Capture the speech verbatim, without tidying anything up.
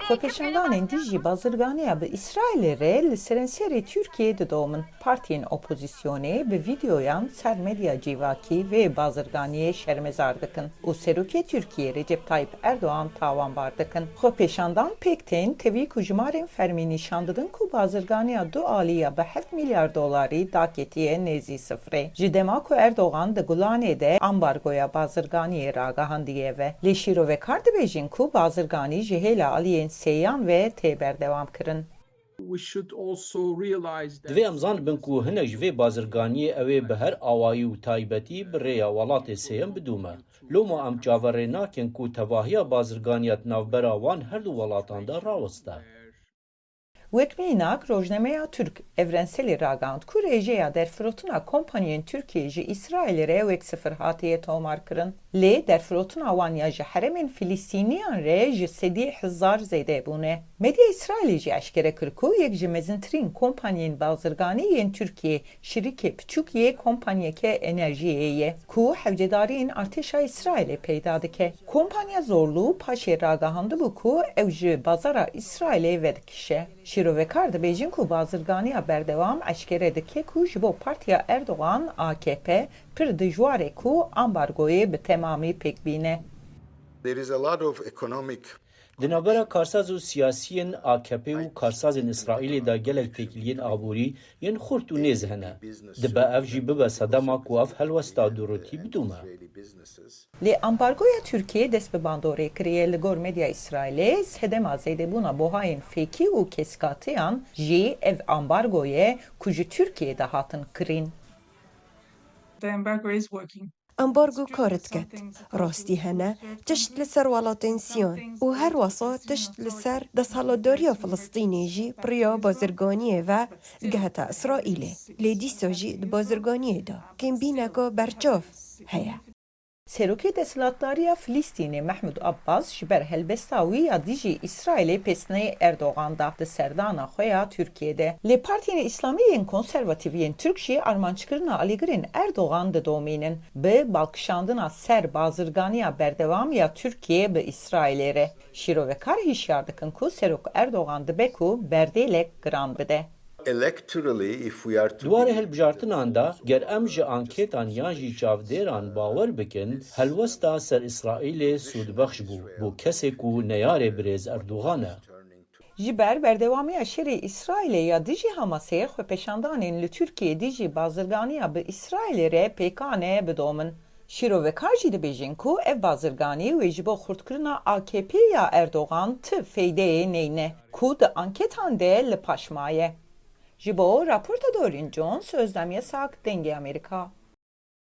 Xwepêşandanên dijî bazirganiya bi Îsraîlê re li serenserê Tirkiyeyê didomin. Partiyên opozisyonê bi vîdeoyan ser medya civakî vê bazirganiyê şermezar dikin û Serokê Tirkiyê Recep Tayyip Erdogan tawanbar dikin. Xwepêşandan pêk tên tevî ku jimarên fermî nîşan didin ku bazirganiya du alî ya bi heft milyar dolarî daketiye nêzî sifrê. Ji dema ku Erdogan di Gulanê de ambargoya bazirganiyê ragihandiye ve. Lê şîrovekar dibêjin ku bazirganî ji hêla aliyên sêyan ve tê berdewam kirin. Divê em zanibin ku hinek ji vê bazirganiyê ew ê bi her awayî û taybetî bi rêya welatê sêyem bidûme. Loma em çaverê nakin ku tevahiya bazirganiya di navbera wan her du welatan de raweste. Wek mînak, rojnameya Türk Evrenselî ragihand ku rêjeya derfirotina kompanyên Tirkiyê ji Îsraîlê re wek sifir hatiye tomarkirin. Lê derfirotina wan ya ji herêmên Filistîniyan re ji sedî hezar zêde bûne. Medya Îsraîlê jî eşkere kir ku yek ji mezintirîn kompanyên bazirganî yên Tirkiyê şirîkê piçûk yê kompanyeke enerjiyê ye ku hewcedariyên artêşa Îsraîlê peyda dike. Kompanya Zorlu paşê ragihandibû ku ew ji bazara Îsraîlê vedikişe. Şîrovekar dibêjin ku bazirganiya berdewam eşkere dike ku ji bo Partiya Erdogan, A K P, pir dijwar e ku ambargoyê bi temamî pêk bîne. There is a lot of economic Di navbera karsaz û siyasiyên A K P û karsazên Îsraîlê de gelek têkiliyên aborî yên xurt û nêz hene. Dibe ev jî bibe sedema ku ev helwesta durûtî bidûme. Lê ambargoya Tirkiyê dest bi bandorê kiriye. Li gor medya Îsraîlê, sedema zêdebûna buhayên fêkî û keskatiyan jî ev ambargo ye ku ji Tirkiyê de hatin kirîn. The embargo is working. Ambargo kar diket. Rastî hene, tişt li ser welatên siyan û her wesa tişt li ser desthilatdariya Filistînê jî bi rêya bazirganiyê ve digihete Îsraîlê. Lê dîsa jî di bazirganiyê de kêmbîneka berçav heye. Serokê desthilatdariya Filistînê Mehmûd Abbas ji ber helbesta wî ya dijî Îsraîlê pêsneyê Erdogan da di serdana xwe ya Tirkiyê de. Lê partiyên îslamî yên konservatîf yên Tirk jî armanckirina alîgirên Erdogan didomînin bi balkişandina ser bazirganiya berdewam ya Tirkiyê bi Îsraîlê re. Şîrovekar hişyar dikin ku Serok Erdogan dibe ku berdêlek giran bide. Electorally, if we are to Di warê believe hilbijartinan de, ger em ji anketan yan jî çavdêran bawer bikin, helwesta ser Îsraîlê sûdbexş bû bo kesê ku neyarê birêz Erdogan e. Ji ber berdewamiya şerê Îsraîlê ya dijî Hamasê, xwepêşandanên li Tirkiyê dijî bazirganiya bi Îsraîlê re pêkan e bidomin. Şîrovekar jî dibêjin ku ev bazirganî wê ji bo xurtkirina A K P ya Erdogan ti feydeyê neyne, ku di anketan de li paş maye. Ji bo raporta Dorin Jones, Özlem Yasak, Dengê Amerîka.